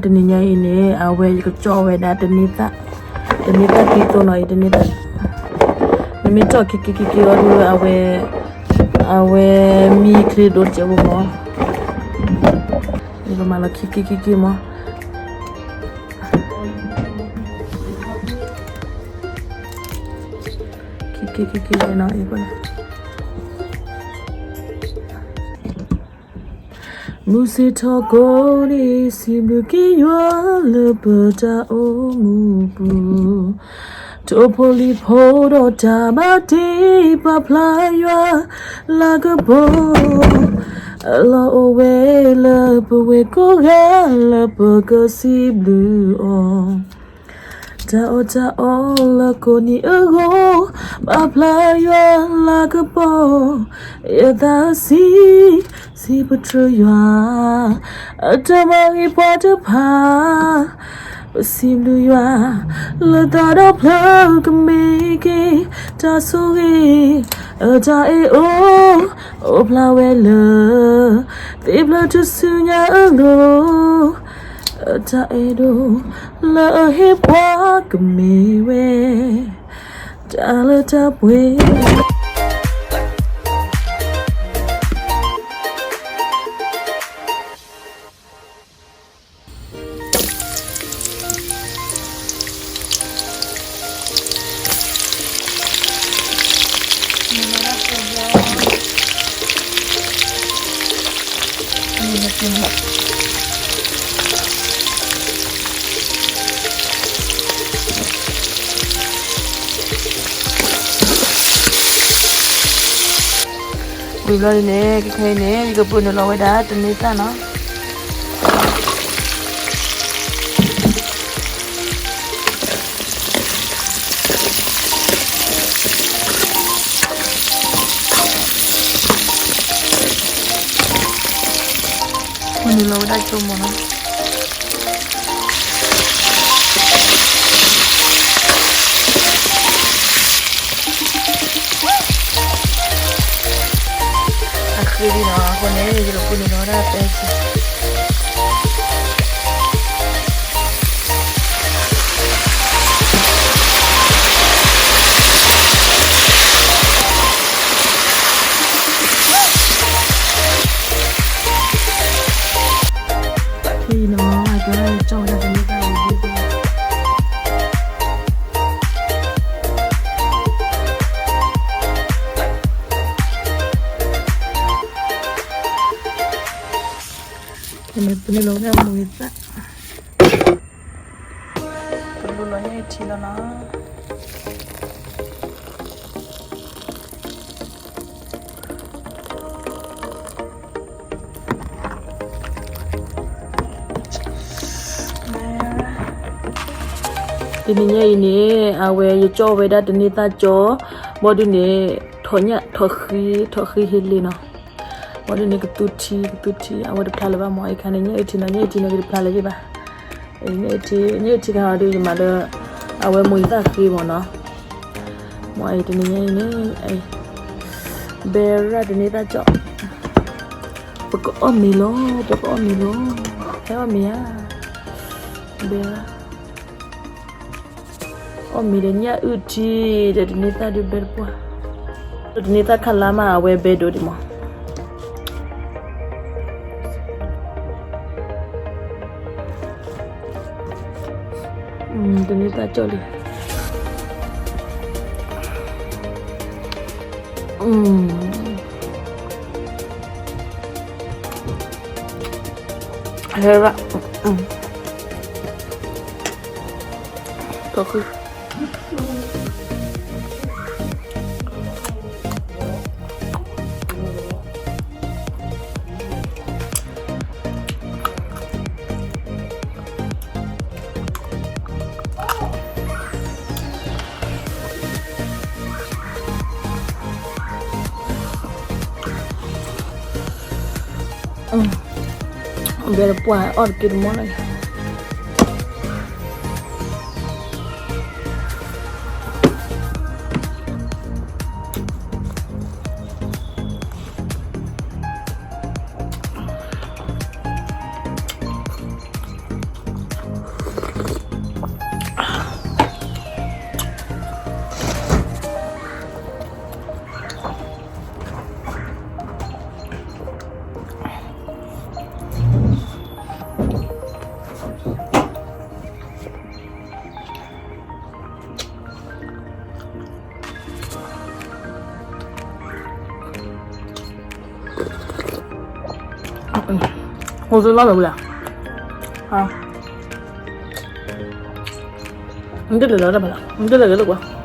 တနံၤညါအံၤန့ၣ် အဝဲယကကၠီၣ်ဝဲဒၣ်တန့ၤသၣ်, တန့ၤသၣ်ကံသိနီၤအံၤ တန့ၤသၣ်, နမ့ၢ်ကၠီၣ်ခံခံခံခံအီၤဒုး အဝဲ, အဝဲမံချ့ဒိၣ်တစဲးဖိမး, ယကမၤလီၤခံခံခံခံမး, ခံခံခံခံနီၤ, မုၢ်ဆ့ၣ်ထီၣ်ကိးနံၤ စံးဘျုးက့ၤယွၤလၢပတၢ်အိၣ်မူပူၤ, ထိၣ်ဖိလံၣ်ဖိဒီးတၢ်ဘၣ်တ့ ပာ်ဖျါယွၤလၤကပီၤ, အလီၢ်အိၣ်ဝဲလၢပဝဲကိးဂၤလၢပကစံးဘျုးအီၤ တၢ်အီၣ်တၢ်အီလၢကိးနံၤအဂီၢ်, ပာ်ဖျါယွၤလၤကပီၤ, ယသးဆံး, စံးပတြၢၤယွၤ, အတၢ်မၤဂ့ၤပှၤတဖၣ်, ပစံးဘျုးယွၤ, လၢသးဒီဖျၢၣ်ကမ့ၢ်က့ၤ, တၢ်ဆိၣ်ဂ့ၤ, အတၢ်အဲၣ်အိၣ်, အိၣ်ဖျါဝဲလၢ, သ့ၣ်ဖျၢၣ်ထူၣ်စုညါအလိၤ အတၢ်အဲၣ်ဒိးလၢအဟ့ၣ်ပှၤကမ့ၢ်ဝဲ တၢ်လၢတၢ်ပှဲၤ ဝံၤဘျီန့ၣ် ခဲအံၤန့ၣ် ယကပူၤနုာ်လီၤဝဲဒၣ်တန့ၤသၣ်နီၤ. ပူၤနုာ်လီၤဝဲဒၣ်ကၠိမီၤနီၤ. အဃ့လံနီၤ, အဃိန့ၣ် ယကပူၤနုာ်လီၤဝဲဒၣ်ပဲ အံၤနီၤ, အကဲဝဲကၠီၣ်ဝဲဒၣ်တန့ၤသၣ်အံၤ ပူၤနုာ်လီၤဝဲဒၣ်မုၢ်သၣ်, ပလူလီၤညၣ်အုၣ်ထံလီၤနီၤ. တနံၤညါအံၤန့ၣ် အဝဲယကၠီၣ်ဝဲဒၣ်တန့ၤသၣ်ကၠီ, ဘီဒုန့ၣ် ထီၣ်ညၣ် ထီၣ်ဃံ, ထီၣ်ဃံဟ့လ့နီၤ. ဘီဒုန့ၣ် ကသူထံ ကသူထံ အဝဲတဖျါလၢၤဘၣ်မး, အံၤခါန့ၣ် ညၣ်အုၣ်ထံနီၤ, ညၣ်အုၣ်ထံနီၤက့ၤတဖျါလၢၤဘၣ်. ညၣ်အုၣ်ထံ, ညၣ်အုၣ်ထံခါအီၤဒီး ယမၤလၢ အဝဲမုၢ်သၣ်ဃ့မးနီၤ. မ့ၢ်အံၤတနံၤညါအံၤန့ၣ် ဘဲရၣ်တန့ၤသၣ်ကၠီ, ပကအီၣ်မ့ၤလီၤ, ပကအီၣ်မ့ၤလီၤ, ဟဲအီၣ်မ့ၤဧါ, ဘဲရၣ် အီၣ်မ့ၤဒီးညၣ်အုၣ်ထံ, ဒီးတန့ၤသၣ်ဒုးဘဲတပှၢ်, ဒီးတန့ၤသၣ်ခါလါမး အဝဲဘဲဒိၣ်ဒံးမး, တန့ၤသၣ်ကၠီလံ. ဟဲဘၣ်, ထီၣ်ဃံ ဘဲတပှၢ်အီၣ်တက့ၢ်တမီၢ်လီၤ. အ ဟိုး သ့ၣ်လီၤလၢဝဲဒၣ်, နတလဲၤလီၤတၢ်ဖဲလီၤ, နတလဲၤလၢကွၢ်.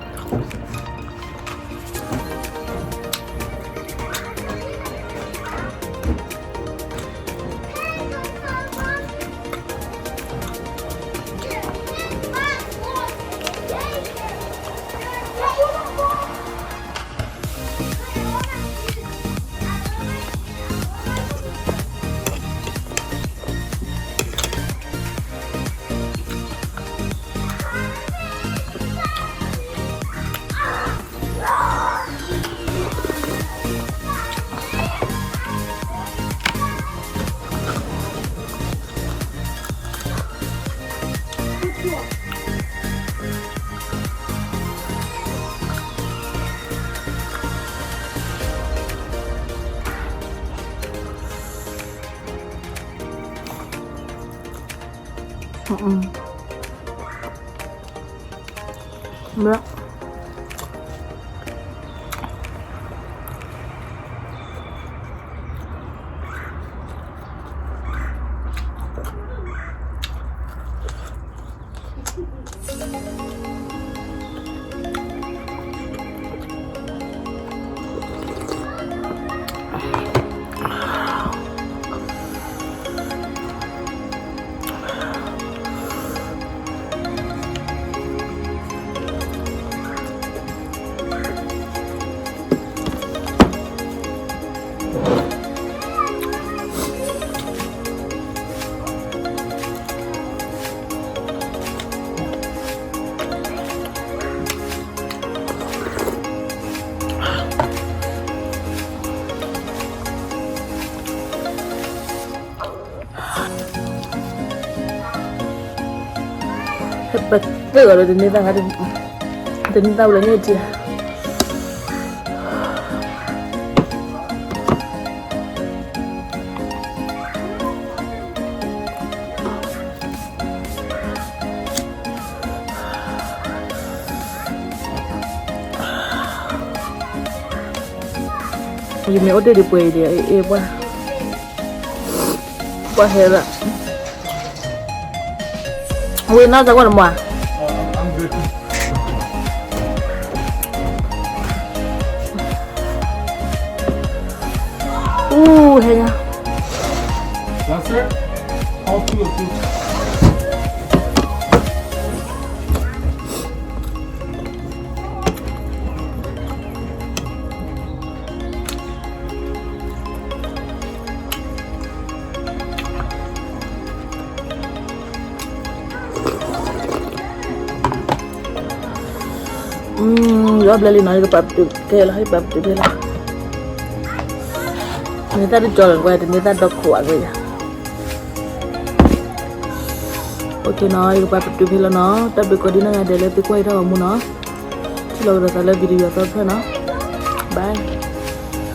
ဟဲပသ့ၣ်ဂီၤဒီးတန့ၢ်သၣ်, တန့ၢ်သၣ်ဝဲလၢန့ၣ်ထံၣ်လီၤ. ယမ့ၢ်အိၣ်တ့ၢ်ဒံးပှဲၤအံၤဒီး အ့ၣ်ပှၢ်, ပှၢ်ဟဲလၢ, ဝံၤနီၢ်သးကွၢ်တမီၤ, အူဟဲညါ ယအီၣ်ဘျဲၣ်လံနီၤ, ယကပာ်ပတုာ်ကဲလီၤ, ယကပာ်ပတုာ်ဖဲလီၤ. န့ၢ်သၣ်တကၠီလီၤကွၢ်, တန့ၢ်သၣ်ဒီခိၣ်အဂ့ၢ်ယၤ. အိၣ်က့နီၤ, ယကပာ်ပတုာ်ဖဲလီၤနီၤ, တၢ်ဘျုးကိးဒံနီၢ်ဂၤဒဲးလၢသုကွၢ်ယတၢ်ဂီၤမူနီၤ. ထံၣ်လိာ်ကဒီးသးလၢ video အသီတဖျၢၣ်နီၤ. Bye.